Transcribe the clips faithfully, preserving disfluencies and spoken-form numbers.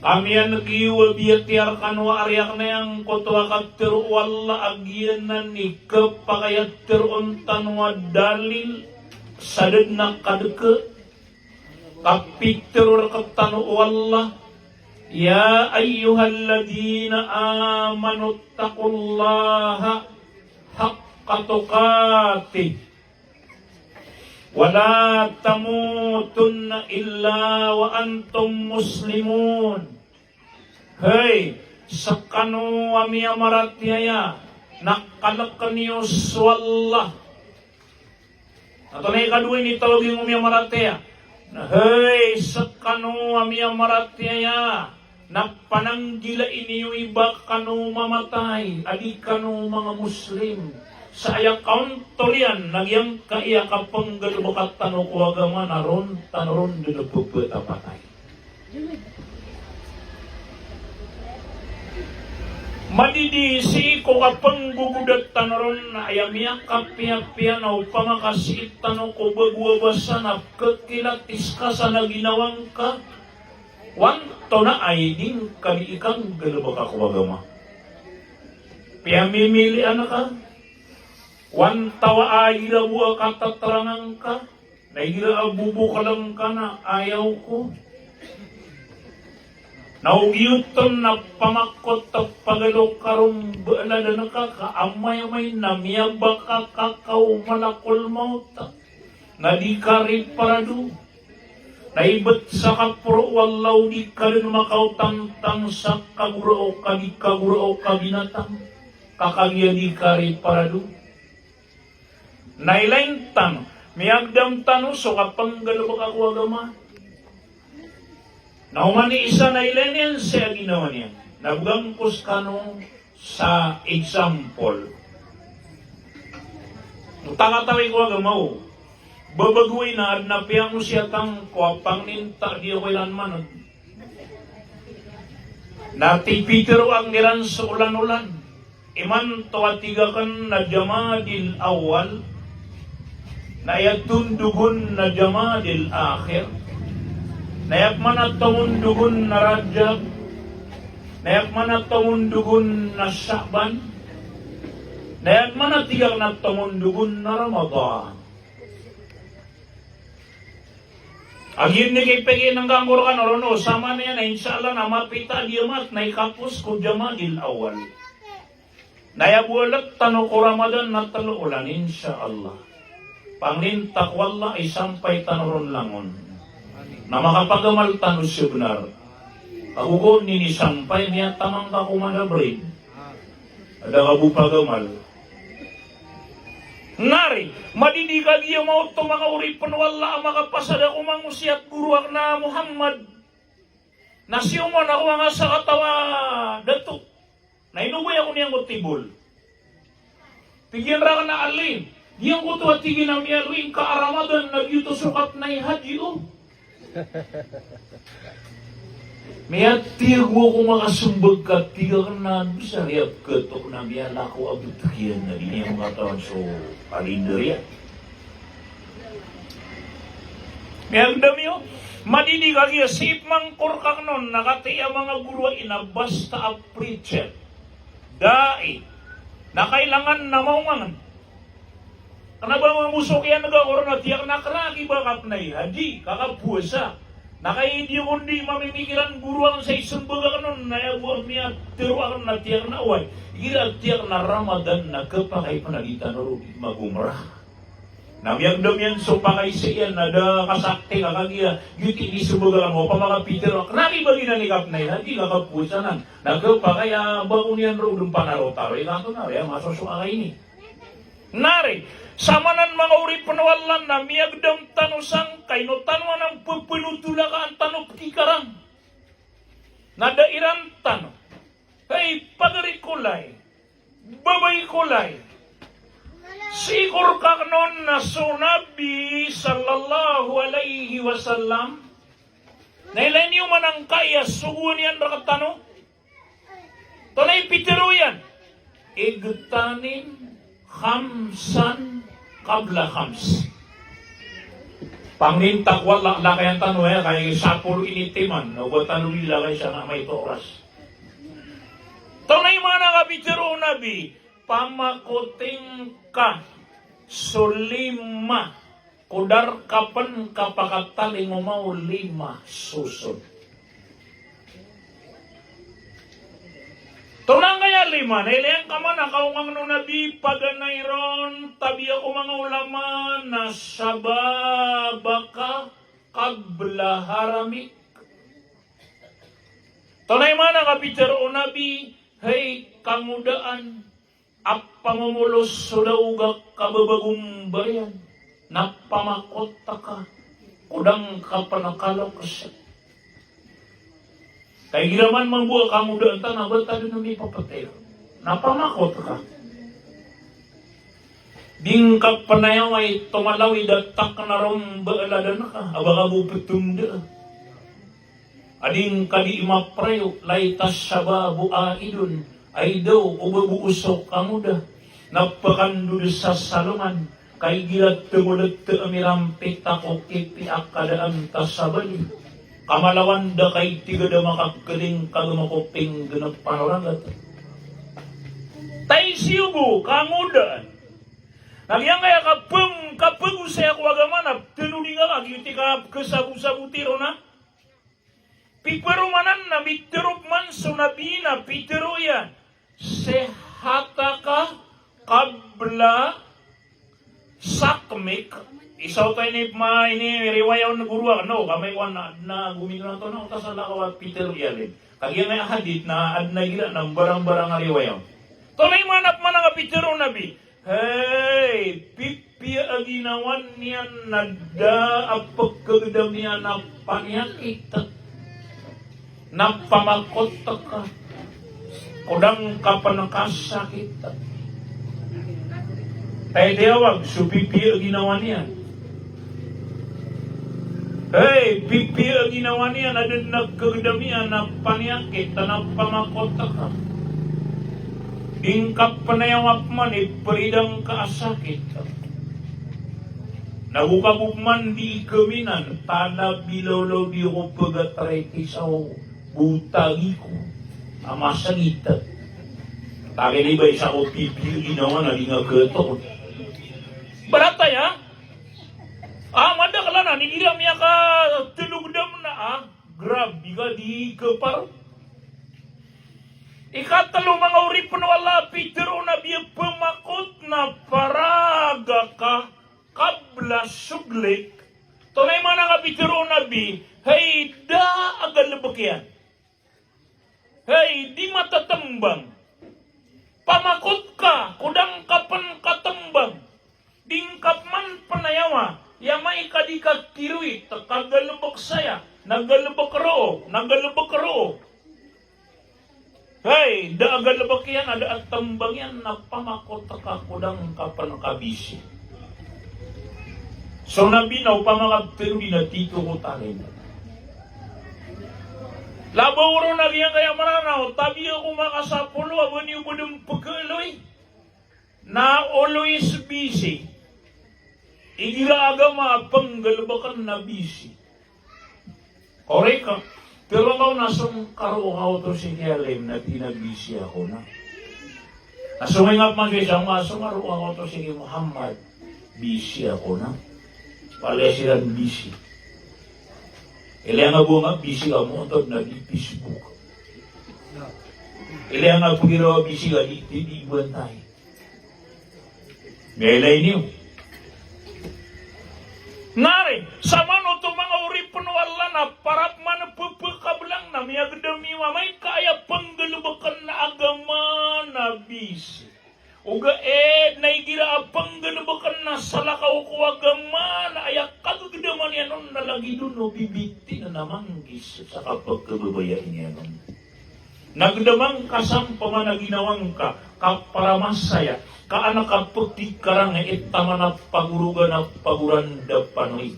Kamiyan giyo a biyatiya rkano a ari akn a giyangkoto a katharo o Allah a giyanan i khapakay a tharoon tano a dalil sa da dn a kadka. Kapitharo rktano o Allah, "Ya ayyuhalladhina amanu ittaqullaha haqqa tuqatih." "Wa la tamutunna illa wa antum muslimun." Hay skano a miyamaratiyaya, na kalkn iyo so Allah. Antonaa i kadowa i initawag iyan ko miyamaratiyaya? Na hay skano a miyamaratiyaya, na pananggilai niyo i ba kano mamatay a di kano manga Muslim. Sa aya kaontor iyan na giyangkai a kapnggalbka tano ko agama na ron tano ron dn pphapatay. Madidi sii ko kapnggogoda tano ron na aya miyakapiyapiya na opama ka sii tano ko bago a basa na khakilatis ka sa na ginawa ngka. Wanto na ay di ngka di ikanggalbka ko agama. Piyamimilian ka. Wanto a igira bo a katataranga ngka, na igira a bo bo ka lngka na ayaw ko. Na o giyoto na pamakot a pagalo ka ron ba ladan ka ka amay-amay na miyabaka ka ka o malakol mawt. Na di ka riparado. Na ibt sa kaporo o Allah o di ka dn makaotantang sa kagorao ka di kagorao ka binatang. Ka kagiya di ka riparado. Na ilain tano, miyagdam tano so kapnggalbka ko agama. Na oman i isa na ilain iyan sa ginawa niyan. Na bgan ko skano sa example. Tangatawi ko agama o. Babago i na adn a piyangosiyatan ko a pangninta di ako iran manod. Na tipitero ang iran so olan-olan. Imanto a tig akn na Jamadil Awwal, na aya tondogon na Jamadil Akhir, na aya pman a tondogon na Rajab, na aya pman a tondogon na Sha'ban, na aya pman a tig akn a tondogon na Ramadan. Agiya ini kay pegi nanggang ko rkano ron o, saman iyan na insha Allah na mapita a giya mat na ikapos ko Jamadil Awwal. Na aya bo a lk tano ko Ramadan na tlo olan, insha Allah. Pangninta ko Allah i sampay tano ron langon. Na makapagamal tano sa bnar. Ago ko ini sampay, miyatamang ka ko madabrid. Ada ka bo pagamal. Nari, madidi kagiya maoto manga oripn o Allah a makapasad ako mangosiyat goro akn a Muhammad. Na siyoman ako a nga sakataw a dato. Na inogay ako niyan ko tibol. Tig iyan rakn a Ali, giyangkoto a tig iyan a miyaaloy ngka a Ramadan na giyoto so kapnay haji o. Miyatiyag ako makasmbag ka tig akn a dosa, riya pkhatok na miyalakaw a btk iyan na di niyan makatawan so kalindar iyan. Miyagdam iyo, madidi kagiya sii pman ko rkakn on na katii a manga goro a ina basta a preacher, da'i, na kailangan na maoma ngn. Kna ba mamosok iyan ka ko ron a tig akn a kna ki ba kapnay haji, ka kapowasa. Na kagiya di ako di mamimikiran goro akn sa ismbag akn on, na aya bo a miyatharo akn na tig akn a oway. Igira tig akn a Ramadan na khapakay pn a di tano ron di magomra. Na miyagdam iyan so pakaisa iyan na da kasakti ka kagiya giyoto i ismbag akn o, opama ka pitharo, kna ki ba giyanan i kapnay haji, ka kapowasa nan. Na khapakay a ba ko niyan ron dn panarotaro i kanto na aya masosowa ka ini. Nari, samanan manga oripn o Allah na miyagdam tano sangkai, ino tano anan pphantolakaan tano pkikarang. Na da iran tano. Hay pagari ko lay, babay ko lay. Sii ko rkakn on na so Nabi sallallahu alaihi wasallam. Na ilay niyo man angkai a sogoan iyan rktano. Antonaa i pitharo iyan? Igtanim khamsan qabla khams. Pangnin ta ko Allah, lakayan tano aya kay sapolo initiman, na oba tano di lakay sa na may toras. Tonaa i maana a kapitharo o Nabi, pamakoting ka so lima, ko da rka pn kapakatalingoma o lima soson. Tonaa angkaya lima, na ilay angka man a kaongang o Nabi, paganay ron, tabiya ko manga ulama, na shababaka qabla haramik. Tonaa i maana a kapitharo o Nabi, hay kangodaan a pangomolos so daog a kababagombayan, na pamakot ka ko da ngka pn kaloks. Ka igira man mambo a kangodaan ta na ba ta dn mipapatay, na pamakot ka. Di ngka pn aya, way, tomalaw i datak na romba a ladan ka a ba ka bo ptongdaa. A di ngka di maprayo, laita shababu aidun, ay daw o ba bo so kangoda na pkandod sa salongan, ka igira tngolot a mirampit a ko kipiya ka daan ta sa bali. Kamalawan da ka i tig a da makakling ka gama ko pinggnpan o ragat. Tay siyogo, kangodaan. Na giyangkaya kapng, kapagosaya ko agama na tnodi nga ka giyoto i kapkhasabosaboti ron a piperomanan na mitharo pman so Nabi na pitharo iyan, "Sihhataka qabla saqamik." Isa oto ini pman ini riwaya on goro akn, no, ka amay ko adn a gominono antonaa oto a salakaw a pitharo iyan. Kagiya amay a hadith na adn a igira na mbarangbarang a riwaya on. Tonaa i maana pman a kapitharo o Nabi, Hay, pipiya a ginawa niyan na da a pkhagdam iyan a paniyakit, na pamakot ka ko da ngka pn kasakit. Tay diyawag so pipiya a ginawa niyan. Hay, pipiya a ginawa niyan a da dn a khagdam iyan a paniyakit, na pamakot ka. Di ngka pn aya, way, pman iprida ngka a sakit. Na go ka bo pman di ikaminan, tala bilawlaw di ko pagataraytisa o botagi ko a masakit. Takini ba isa ko pipiya a ginawa na di nga khatoon. Barataya, a madakl anan, igira miyakatlo gdam na a, grabe ka di kaparo. Ikatlo, manga oripn o Allah, pitharo o Nabi a pamakot na faragaka qabla shughlik. Tonaa i maana a kapitharo o Nabi, hay da a galbk iyan. Hay, di matatmbang. Pamakot ka ko da ngka pn katmbang. Di ngka pman pn aya, way, aya amay ka di ka kiroit, ka galbk saya, na galbk roo, na galbk roo. Hay, da a galbk iyan, a da a tmbang iyan, na pamakot ka ko da ngka pn kabisi. So Nabi na opama ka ptharo di na tito ko talin. Labaw ron a giyangkaya Mranaw, tabiya ko makasapolo a ba niyo bo dn pkhaaloy na always busy. Igira agama a pnggalbkn na busy. Ori ka, pero kaw na songkaro ka oto sii ki Alim na tig iyan a busy ako na. Na song ingap man sii sa nga songkaro ka oto sii ki Muhammad, busy ako na. Palaya siran busy. Ilaya nga bo nga busy ka montod na di Facebook. Ilaya nga pgiraw a busy ka di, di, di bantay. Miyailay niyo. Nari, samanoto manga oripn o Allah na para pman pphakablang na miyagdam iyo amay ka aya pnggalbkn na agama na busy. Ogaid na igira a pnggalbkn na salakaw ko agama na aya kagagdaman iyan on na lagid on o bibitinin a manggis sa kapkhababayai niyan on. Na gdam angka sa pman a ginawa ngka, ka para masaya, ka an ka pkikarang i taman a pagorogan a pagoran da panoy.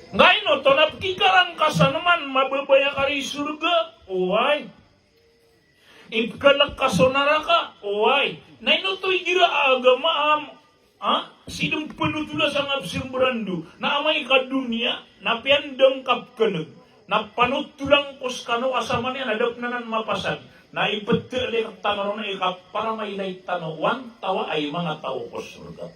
Nggaino oto na pkikarang ka sa naman mababaya ka ri sorga, oway. Ipkalk ka so naraka, oway. Na ino oto igira a agama a A, sii dn pnotola sa ngka pzambrando. Na amay ka doniya, na piyandang ka pkhan'g. Na panotolan ko skano ka samanaya na da pn anan mapasad. Na iptlo i rktano ron i kapharamaylay tano o antawaa i manga taw ko sorga.